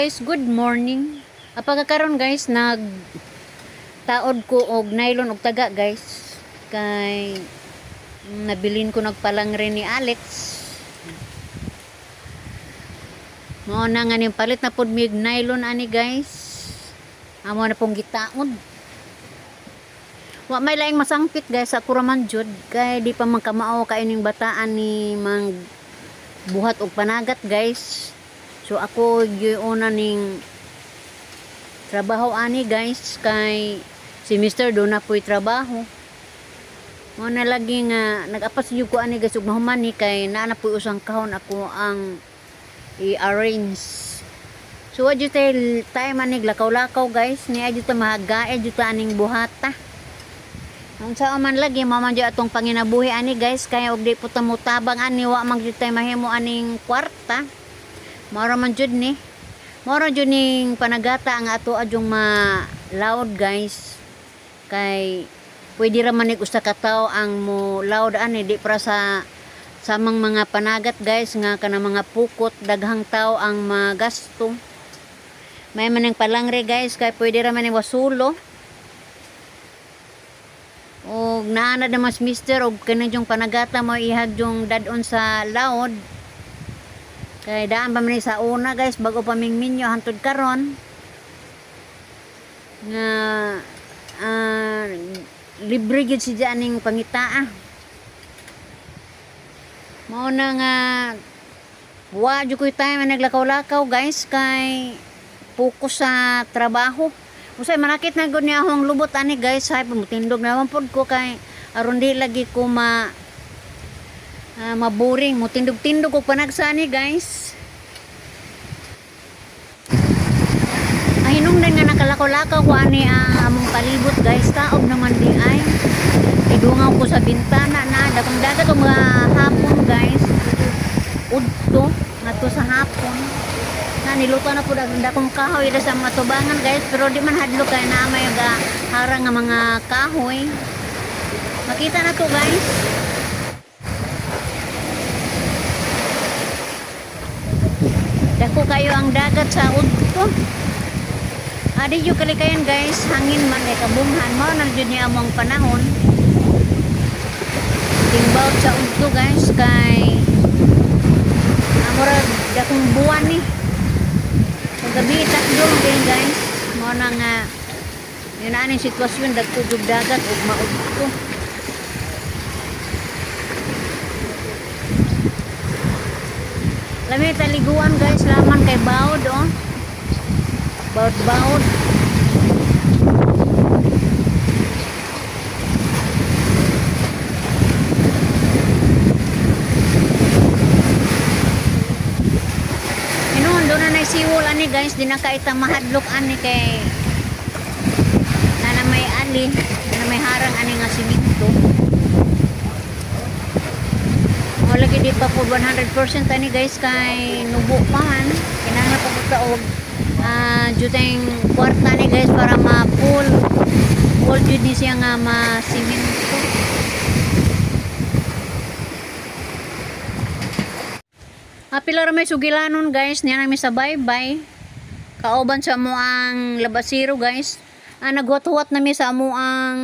Guys, good morning. Pagkakaron guys, nag taod ko og nylon og taga, guys. Kay nabilin ko nagpalangre ni Alex. Mao na nga ning palit na pud mig nylon ani, guys. Amo na pong gitaod. Wa may laing masangpit, guys, sa kuraman jud kay di pa man kamao kaining bataan ni mang buhat og panagat, guys. So ako gyud una ning trabaho ani, guys, kay si Mr. do na po'y trabaho. Mo na lagi nga nag-apas jud ko ani, guys, ug mahuman ni kay naa na po'y usang kahon ako ang i-arrange. So wa jud tay time ani lakaw-lakaw, guys, ni adyo ta mahagae jud ta aning buhata. Ang sa man lagi mao man jud atong panginabuhi ani, guys, kay og di po ta motabang ani wa man jud tay mahimo aning kwarta. Mao ra man jud ni. Mao ra jud ning panagata ang ato adyong ma-loud, guys. Kay pwede ra man nig usa ka tawo ang mo loud ani, di para sa samang mga panagat, guys, nga kana mga pukot daghang tao ang magasto. May man ning palangre, guys, kay pwede ra man ning wasulo. Og naana naman si mister og kani yung panagata mo ihag yung dadon sa loud. Kay daan pa man ni sa una, guys, bago pa ming minyo hantod karon. Nga libre gyud si aning pangitaa. Mao na nga wa jud koy time nga naglakaw-lakaw, guys, kay focus sa trabaho. Usay manakit na gud niya akong lubot ani, guys, hay mutindog na man pod ko kay aron di lagi ko ma maboring, mutindog-tindog og panagsa ani, guys. Ay hinungdan nga nakalakaw-lakaw ko ani ang among palibot, guys, taob naman di ay. Idungaw ko sa bintana na dakong dagat og mga hapon, guys. Udto ngadto sa hapon. Na niluto na pud ang dakong kahoy ra sa mga tubangan, guys, pero di man hadlok kay naa may ga harang nga mga kahoy. Makita na to, guys. Dako kayo ang dagat sa udto. Adi jud kalikayan, guys, hangin man kay kabunghan mao na jud niya among panahon. Timbawt sa udto, guys, kay murag dakong buwan ni. Paggabi takdong din, guys. Mao na nga yun na aning sitwasyon, dagko jud dagat ug maudto. Lami taliguan, guys, laman kay bawod oh. Bawod bawod. Hinuon doon na siwol ani, guys, di na kaita mahadlok ani kay na na may ali, na may harang ani nga simento. O lagi di pa po 100% ani, guys, kay nubo pa man. Kinahanglan pa po ta og juteng kwarta ni, guys, para ma-full full jud ni siya nga ma-simento. Pila ra may sugilanon, guys, niya nami sa bye-bye. Kauban sa mo ang labasiro, guys. Naghuwat-huwat nami sa amo ang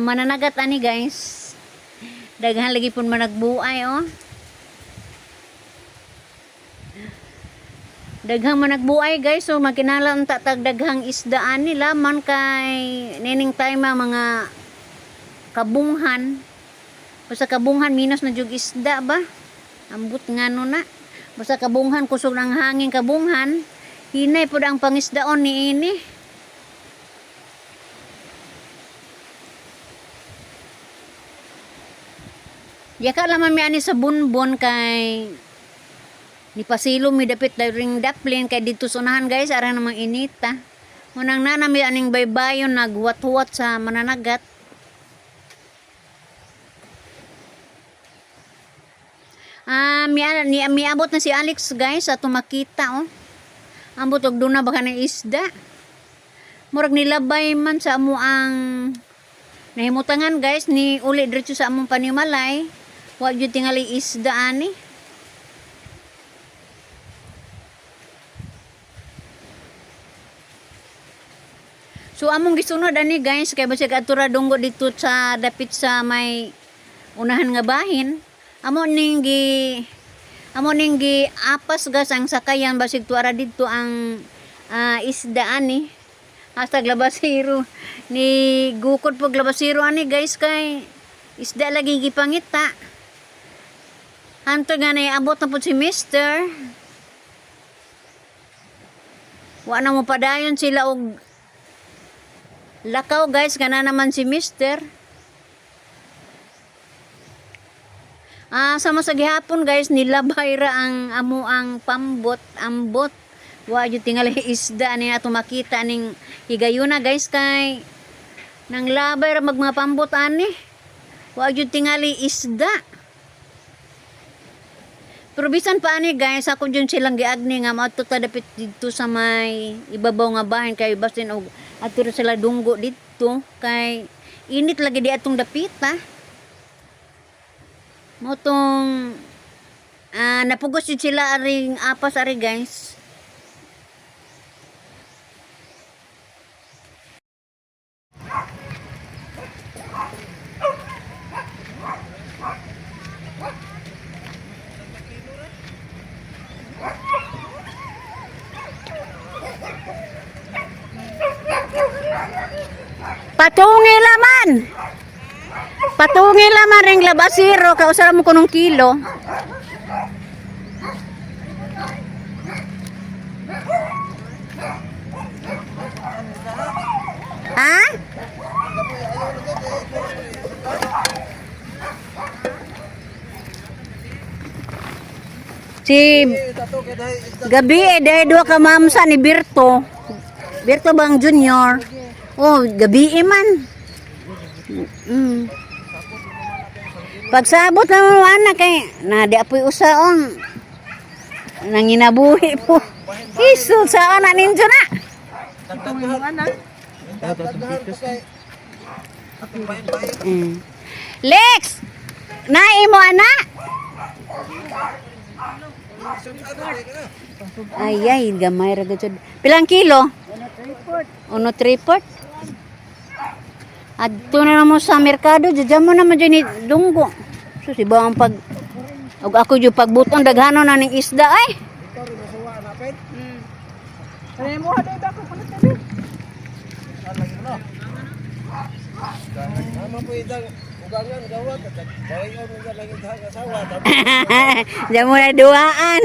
mananagat ani, guys. Daghan lagi pud managbuay oh. Daghang managbuay, guys, so makinahanglan unta tag daghang isda ani laman kay nining time ang mga kabunghan. Basta kabunghan minus na jug isda ba? Ambot nga no na. Basta kabunghan kusog ng hangin kabunghan, hinay pud ang pangisdaon ni ini. Yaka lamang mi ani sa bunbon kay ni pasilo mi dapit ring daplin kay dito sa unahan, guys, ara namang inita. Munang nana mi aning baybayon naghuwat-huwat sa mananagat. Mi ni miabot na si Alex, guys, ato makita oh. Ambot og duna ba kanang isda. Murag nilabay man sa amo ang nahimutangan, guys, ni uli diretso sa among panimalay. Wa jud tingali isda ani. So among gisunod ani, guys, kay basig atura dunggo dito sa dapit sa may unahan nga bahin. Amo ning gi apas, guys, ang sakayan, basig tuara didto ang isda ani. #labasero ni gukod pag labasero ani, guys, kay isda lagi gipangita. Hantod nga abot na po si Mister. Wa na mo padayon sila og lakaw, guys, kana naman si Mister. Sama sa gihapon, guys, nilabay ra ang amo ang pambot, ambot. Wa jud tingali isda ani ato makita ning higayuna, guys, kay nang labay ra mag mga pambot ani. Wa jud tingali isda. Pero bisan pa ani, guys, ako dyan silang giagni nga maadto ta dapit didto sa may ibabaw nga bahin kay basin og adto ra sila dunggo didto kay init lagi di atong dapita. Mao tong napugos jud sila aring apas ari, guys. Patungi laman. Patungi laman ring labasiro kausara mo kunong kilo. Ha? Si Gabi eh, dahil duha ka mamsa ni Birto. Birto bang junior? Oh, gabi eh man. Pagsabot na mo anak kay na di apoy usaon. Nanginabuhi po. Isul sa anak ninyo na. Lex! Nai mo anak? Ay, ay, gamay ra gud. Pilang kilo? Uno triport. Adto na mo sa merkado, dyan mo naman dyan dunggo. So, si ang pag og ako jud pagbuton daghano na ning isda ay. Ay mo haday ba ko kulit na. Tama po itang ugangan gawat at bayo mo lang itang asawa. Diyan mo na duaan.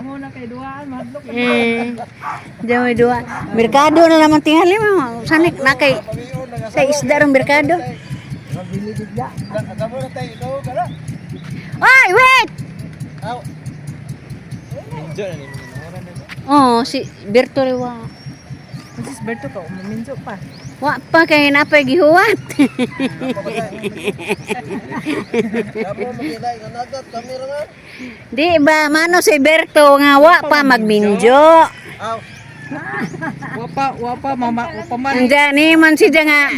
Mo na kay duaan mahadlok. Diyan mo duaan. Merkado na naman tingali mo. Sanik na kay sa isda rong merkado. Agamo na tayo ikaw ka na. Ay, wait. Aw. Oh, si Berto Rewa. Mrs. Berto ka uminjo pa. Wa pa kay napay gihuwat. Damo makita nga nagat kami ra man. Di ba mano si Berto nga wa pa magminjo. Aw. Wapa wapa mama wapa man. Andiyan ni man siya nga.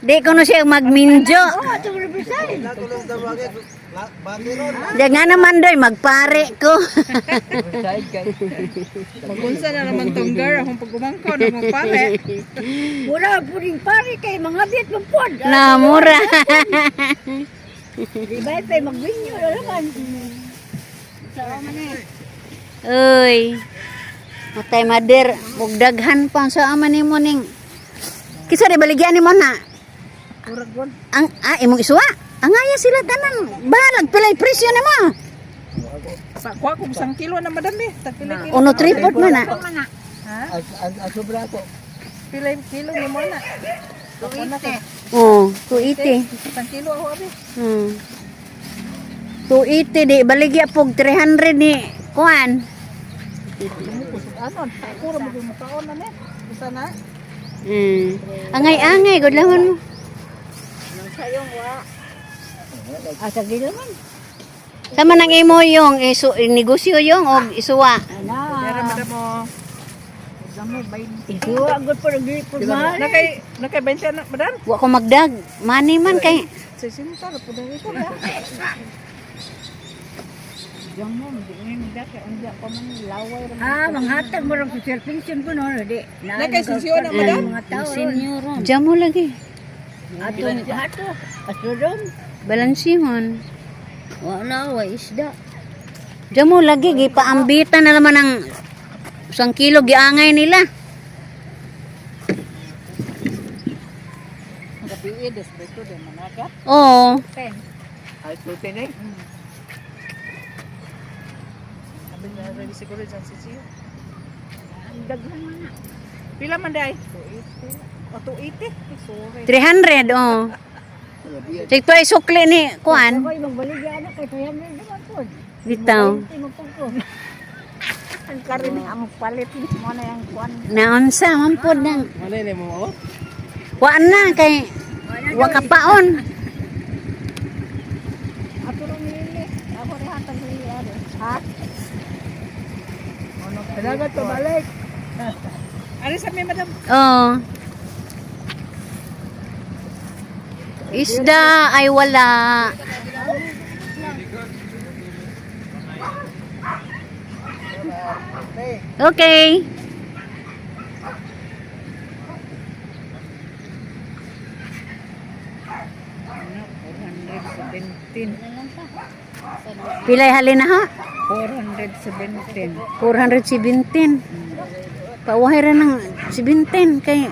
Di ko no siya magminjo. Natulong damagit. Batiron. Diyan nga naman doy magpare ko. Magunsa na naman tong girl akong pagumangko na mo pare. Wala po rin pare kay mga bit mo po. Namura. Di ba pay magwinyo na naman. Uy. Matay mader, ug daghan pa sa ama nimo ning. Kisa di baligyan nimo na? Ang imong isuwa. Angaya sila tanan. Balag pilay presyo nimo. Sa kwa kung isang kilo na madami. Tag pila kilo. Uno tripod man na. Ha? Ang sobra ko. Pila kilo ni mo na. Ako na ko. Oh, 280. Isang kilo ako abi. 280 di baligya pog 300 ni kuan. Anon, ako ra mo mukaon na ni. Usa na. Angay-angay gud laman mo. Asa gila man. Sama nang imo yung isu, negosyo yung og isuwa. Ana. Dara madam mo. Isuwa gud po nagli po mahal. Nakay nakay 20 na madam. Wa ko magdag. Money man kay 60 ra po diri ko. Diyan mo, hindi nga kay unja pa man laway ra. Ah, manghatag mo rin social pension ko no, di. Na kay sensyon na, madam? Mga tao ron. Diyan mo lagi. Atong hato, asudon. Balansihon. Wala, wa isda. Diyan mo lagi gipaambitan na naman ang 1 kilo giangay nila. Gabi eh, desperto din managat. Oo. Ten. Ay, protein eh. Sabi niya, ready siguro dyan si Gio. Ang daghan man na. Pila man day? 280. O, 280? Ay, sorry. 300 oh. Sige ay sukli ni kuan. Ako'y magbaligya na kay 300 naman po. Bitaw. Ang karin ang palit mo na yung kuan. Naunsa man pod nang Wala na mo oh. Wa na kay wa ka paon. Ato rin nili. Ako rin hatag nili. Ha? Kailangan pabalik. Ano sabi, madam? Oo. Isda ay wala. Okay. Ano, 417. Pilay halin na ha? 417. 417. Pauhay ra ng 17 kay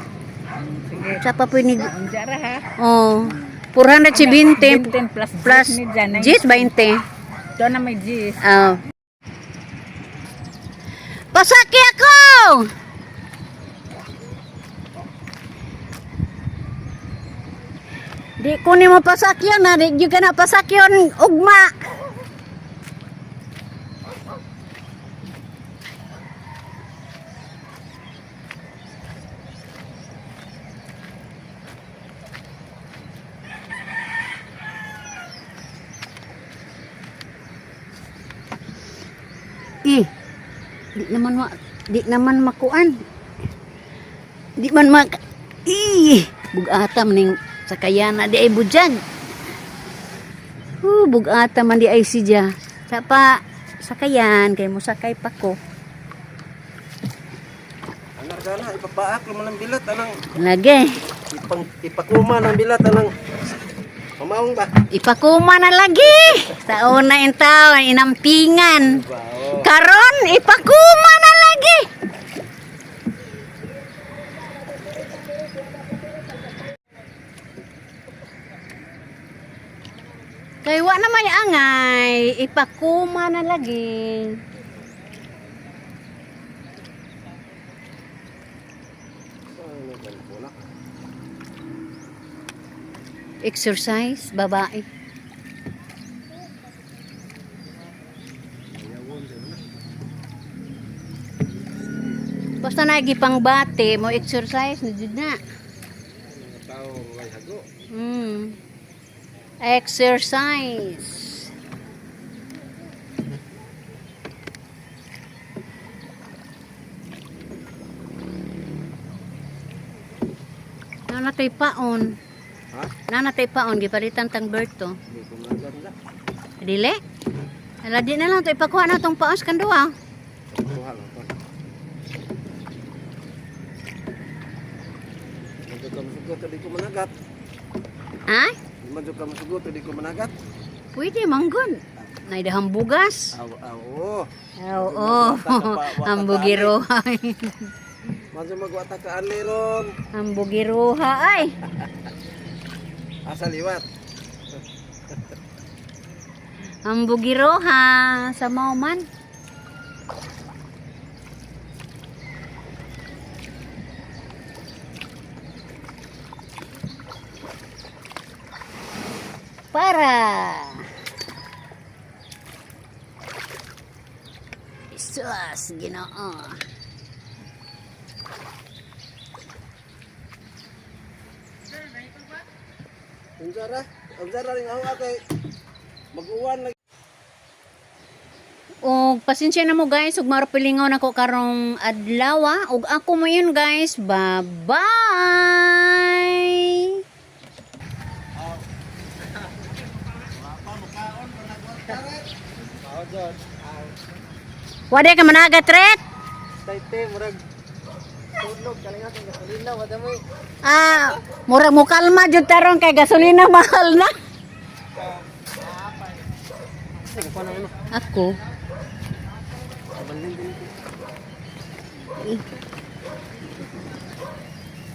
Sige. sa pa puwing Unja ra ha. oh 417 17 plus plus ni dyan. 10 20. Ito na may G's. Oh. Pasaki ako! Di ko ni mo pasakyon na, di gyud ka na pasakyon ugma. Eh, di naman makuan. Di man mak Ih, bugata man ning sakayana di ay budyag. Hu, bugata man di ay sidya. Sa pa sakayan kay mo sakay pa ko. Ang nargana ipapaak man ang bilat anang Lagi. ipang ipakuma ng bilat anang pamaong ba? Ipakuma na lagi. Sa una in taon, inampingan. Wow. Karon ipakuma na lagi. Kay wa na may angay, ipakuma na lagi. Exercise, babae. Basta nagipangbate mo exercise na jud na. Mga tao way hago. Exercise. Nanatay paon. Ha? Nanatay paon gipalitan tang Berto. Di ko maganda. Dili? Ala di na lang to ipakuha na tong paon sa kanduwa. Kuha lang ko. Madyo ka masugot, di ko managat. Ha? Madyo ka masugot, di ko managat. Pwede manggon. Naidahang bugas. Aw, aw. Oo. Hambugiroha. Madyo magwata ka ali ron. Hambugiroha ay. Asa liwat. Hambugiroha sa mauman. Para. Sus, Ginoo. Unsa ra? Unsa ra ning awa kay mag-uwan lagi. Og pasensya na mo guys, ug maropilingaw nako karong adlaw ah. Ug ako mo yun guys. Bye-bye. Mao jud. Wala ka managat, Ret? Tayte, murag tulog kalinga kay gasolina wala mo. Ah, mura mo kalma jud taron kay gasolina mahal na. Ako.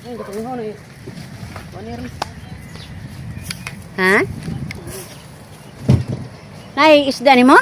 Ay, katungaw na eh. Ha? Nay, isda ni mo?